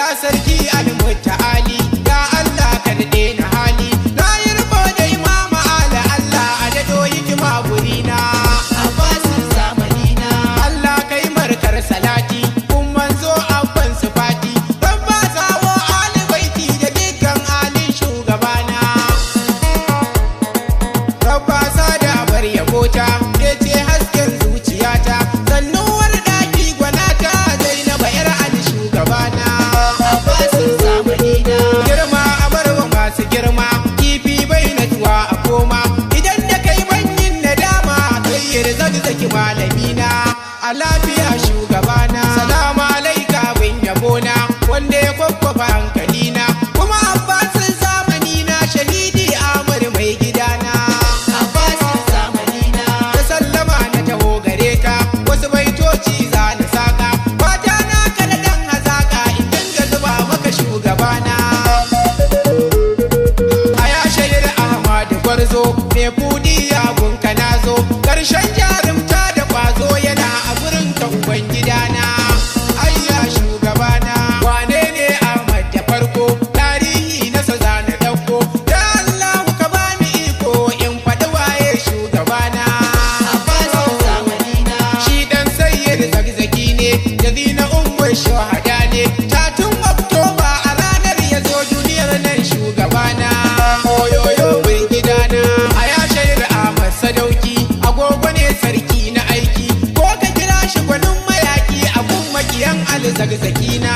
Ya sarki almuta'ali, ya Allah ka daɗe na hali. Na yi riko da Imama ala Allah a dado hikima gurina. Abbasin zamanina. Allah kai markar salati, kun manzo abban sifati. Ban ba sawo ali baiti da dukkan alin shugabana. Rabba sada bar yabota, ke ce hasken zuciyata. Sannuwar daki gwanata, Zainaba yar Ali shugabana. Abbasin zamanina. Girma a barwa masu girma, kifi bai natsuwa a koma. Idan da kai banyin nadama, kai zaki malamina. A lafiya shugabana. Salamu alaika bin yabona, wanda ya kwakwafa hankalina. Kuma Abbasin zamanina, shahidi Amar mai gidana. Abbasin zamanina. Da sallama na taho gare ka, wasu baitoci za na saka. Fata na kada dan hazaka, in dinga zuba maka shugabana. A ya shahir Ahmadu Gwarzo, mai kudi ya gunka nazo. Karshen jarumta da kwazo yana a gurin ka ubangidana. Ayya shugabana, wane ne Ahmad da farko? Tarihi na sa za na ɗauko. Ya Allahu ka bani iko in faɗi waye shugabana. Abbasin zamanina. Shi dan sayyid Zakzaki ne, Jazina Ummul Shuhada ne. 13 Oktoba a ranar ya zo duniyar nan shugabana. Oyoyo mai gidana, a ya shayar Ahmad Sadauki, agogo ne sarki na aiki. Ko ka kira shi gwanin mayaki a gun makiyan Alzakzaki na.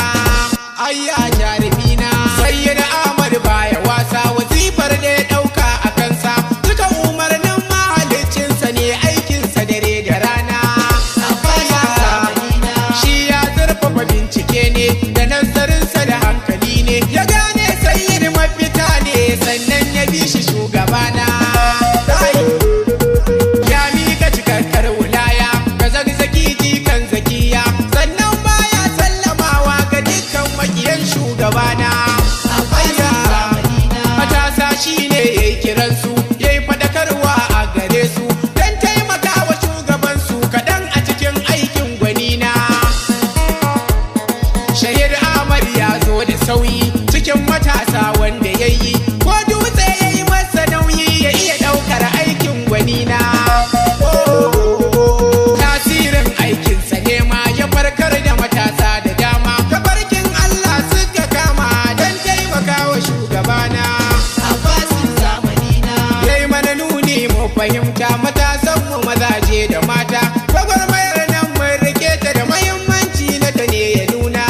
Ayya jarumina, Sayyid Ahmad baya wasa, wazifar da ya ɗauka a kansa. Duka umarnin mahaliccinsa ne aikinsa dare da rana. Abbasin zamanina. Shi ya zurfafa bincike ne da nazarinsa da hankali ne. Ya gane sayyid mafita ne, sannan ya bi shi shugabana. Ai, ya miƙa cikakkar wulaya ga Zakzaki jikan Zakiya, sannan baya sallamawa ga dukkan makiyan shugabana. Abbasin zamanina. Matasa shi ne ya yi kiransu, ya yi faɗakarwa a gare su don taimakawa shugabansu kaɗan a cikin aikin gwanina. Shahid Ahmad ya zo da sauyi cikin matasa wanda ya yi, ko dutse ya yi masa nauyi ya iya ɗaukar aikin gwanina. Tasirin aikinsa ne ma ya farkar da matasa da dama. Tafarkin Allah suka kama don taimakawa shugabana. Abbasin zamanina. Yayi mana nuni mu fahimta matasan mu mazaje da mata. Gwagwarmayar nan mun rike ta da mahimmanci na ta ne ya nuna.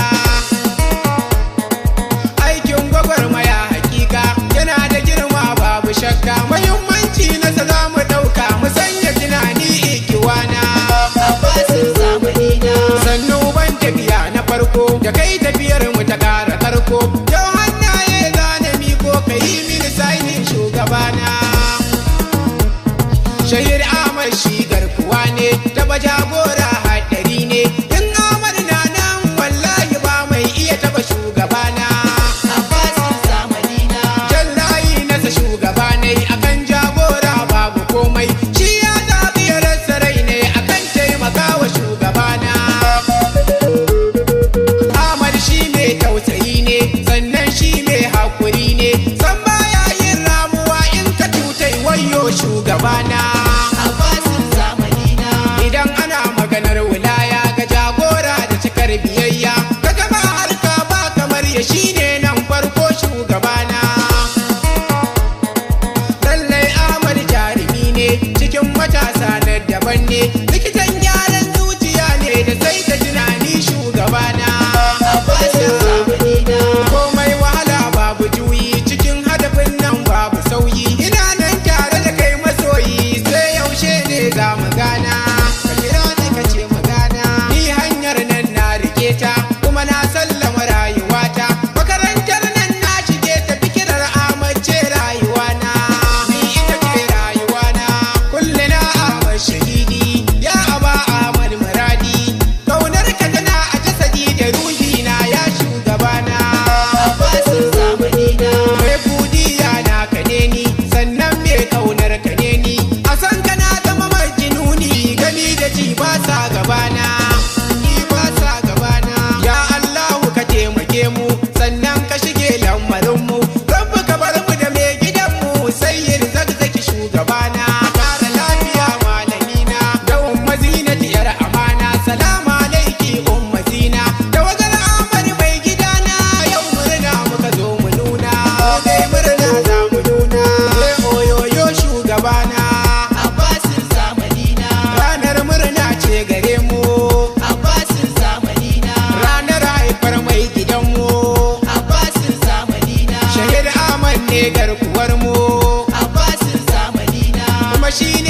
Shine.